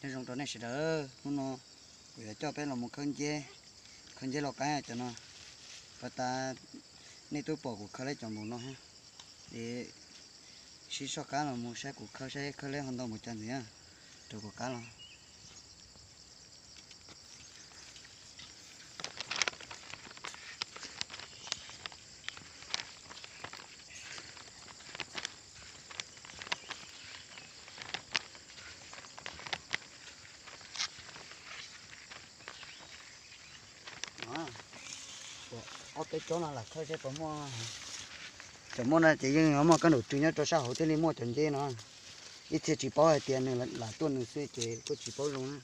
Nyob zoo rau nej sawv daws, hnub no kuv yuav coj peb los mus khawb nceb, khawb nceb lauj kaub cov no. Pas tas nej twb pom kuv khawb lawm cov npaum no thiab, es sib soj qab los mus saib kuv khawb saib khawb lawm ho ntau mus cas ntxiv na, rau kuv qab los. Ob peb tsob no lam khawb seb puas muaj. Txawm muaj no ces yeej yuav muaj kab nraum rwg nyob rau sab hauv thiaj li muaj cov nceb no. Ib txhia tsis paub hais tias nws lam tuaj nws xwb ces kuj tsis paub zoo na.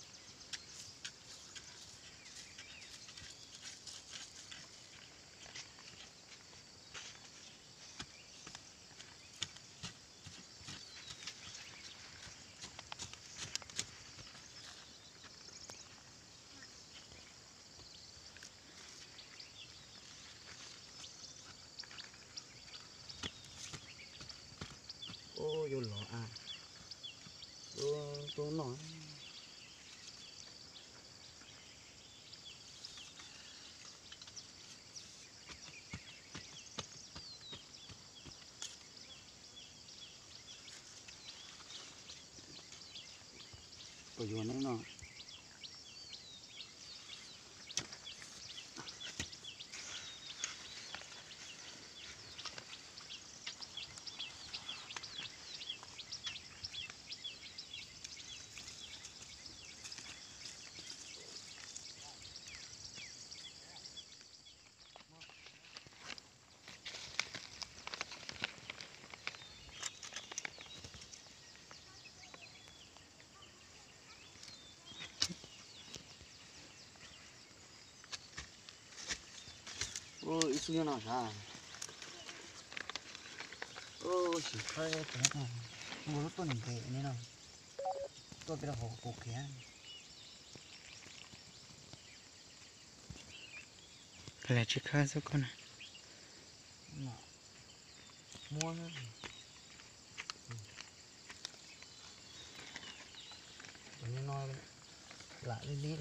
Ub, yuav los a, ub, tub no. Puas yuav neb no? Ub, ib xub nyob no sav. Ub, sim khawb, ua lub tuaj ntev ntev li no, tuaj pem rau hauv kuv khiav. Koj lam tsis khawb xwb koj na. Muab. Tus no lam li li.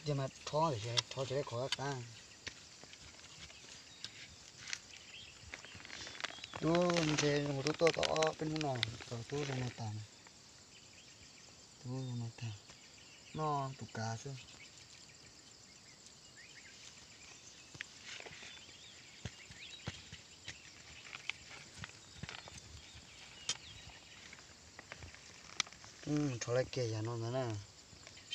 Ces mas rho, rho tsis tau qhov qab. Tub ntshe zoo tub tuaj tau ob peb hnub no, tau tub zoo no tas. Tub zoo no tas, noj tus kav xwb. Rho lawm kiag yam no ntag na.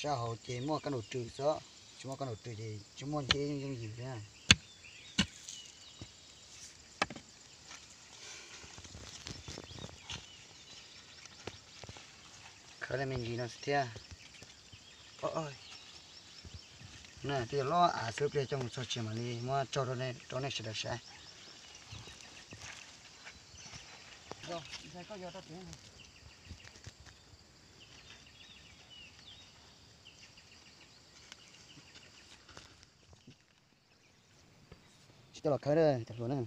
Sab hauv ces muaj kab nraum rwg xwb, tsis muaj kab nraum rwg ces tsis muaj nceb yooj yim li na. Khawb li me ntsis no xwb thiab. Na, twb yog loj av xwb, pliag coj mus txog tsev mam li muab tso rau nej sawv daws saib. Tsis tau los khawb cov hluas na.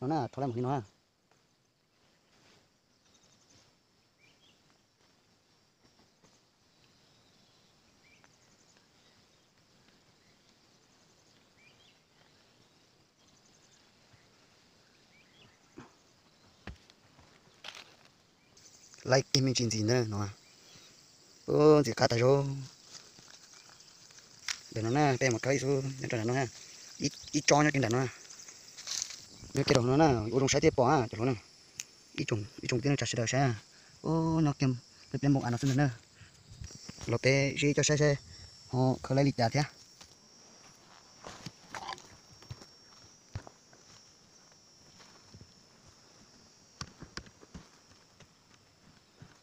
No na, rho lawm mam li no. Laib kiag me ntsis ntxiv ntawd no. Ub, ntxim qab tas zog. Ntawm no na, peb mam khawb ib xub nyob rau ntawm no na. Ib tsob nyob kiag ntawm no. Nyob kiag rau no na, ua zoo saib thiaj pom cov hluas na. Ib tsoom tij neej tsa sawv daws saib. Ub, nyob kiag pliag pliag npaum av no xwb ntag na. Los peb sib coj saib saib ho khawb laib li cas thiab.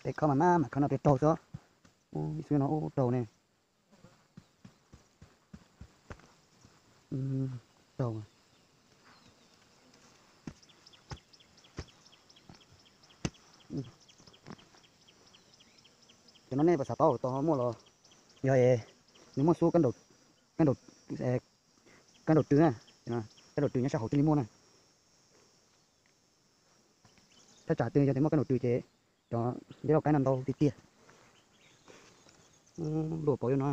Peb khawb mas maj mam khawb no peb raug xwb. Ub, ib xwb no ub raug ne. Raug. Cov no nej puas xav paub tau muaj los? Yog nws muaj xub kab nraum rws na, kab nraum rws nyob sab hauv thiaj li muaj na. Thaj tsam twg yog tias muaj kab nraum rws ces cov dej loj qaib no ntau tiag tiag. Luaj pauv no.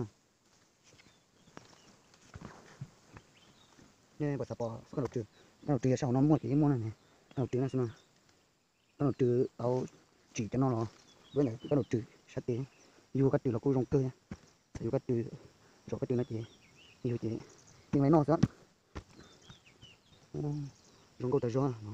Nej puas xav pom kab nraum rws? Kab nraum rws yog sab hauv no muaj ces yeej muaj na. Kab nraum rws no xwb no. Kab nraum rws tau tsim cov no los, ntawm kab nraum rws sab tes, yug kab rws los kuj zoo kawg. Yug kab rws, zom kab rws no ces, yug ces yeej li noj xwb. Zoo nkauj tas zog no.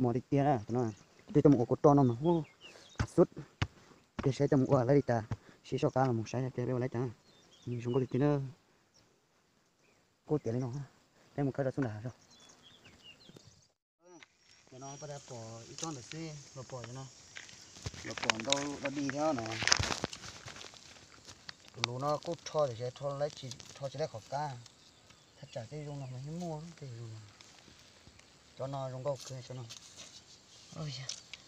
Mos tiag tiag na, twb coj mus ua kuv roj no mas, hu, xub, tig saib coj mus ua lawv li cas, sib soj qab los mus saib peb ua lawv cas. Zoo nkauj tiag tiag na. Kuj tiav li no, peb mus khawb rau xub nram hav. Cov no pom ib tsob ntawm xwb los pom cov no, los pom ntau los dig thiab no. Tus lus no kuj rho tiam sis rho tsis laib qhov qab, thaj tsam tej zoo no mas yeej muaj tej zoo no. Cov no zoo nkauj kawg cov no.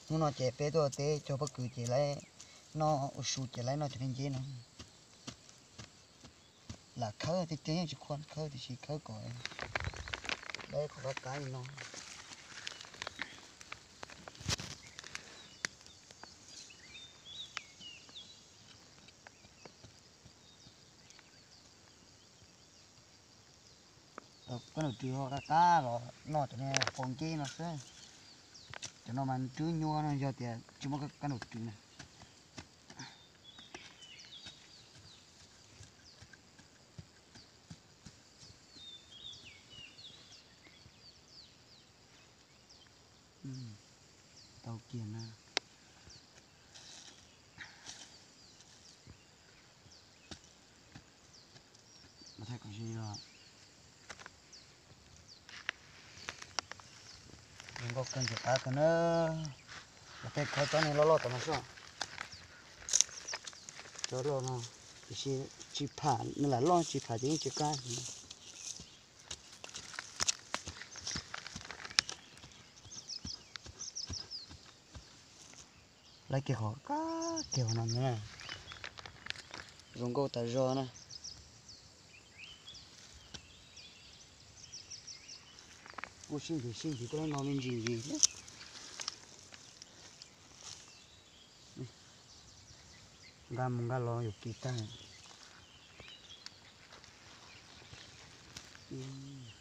Hnub no ces peb tuaj teb cog pob kws ces laib noj ua su ces laib noj cov nceb no. Lam khawb tiag tiag yeej tsis khuam khawb tiam sis khawb kom laib qhov qab qab li no. Tau kab nraum rws ho qab qab los noj cov niag faus nceb no xwb. Cov no mas rwb nyuaj no yog tias tsis muaj kab nraum rws na. Tau kiag na. Mas thaij kom zoo. Zoo nkauj kawg ntxim qab kawg na. Mas tej khawb tsob neeg loj loj tom no xwb. Cov loj no tiam sis tsis pham, nws lam loj tsis pham ces yeej tsis qab. Laib kiag qhov qab kiag qhov no na. Zoo nkauj tas zog na. Kuj sib ntsis sib ntsis kuj laib no me ntsis ntsis thiab. Nqa mus nqa los yuav kis tag.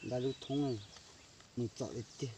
Nqa lub thoob mus txom li tiag.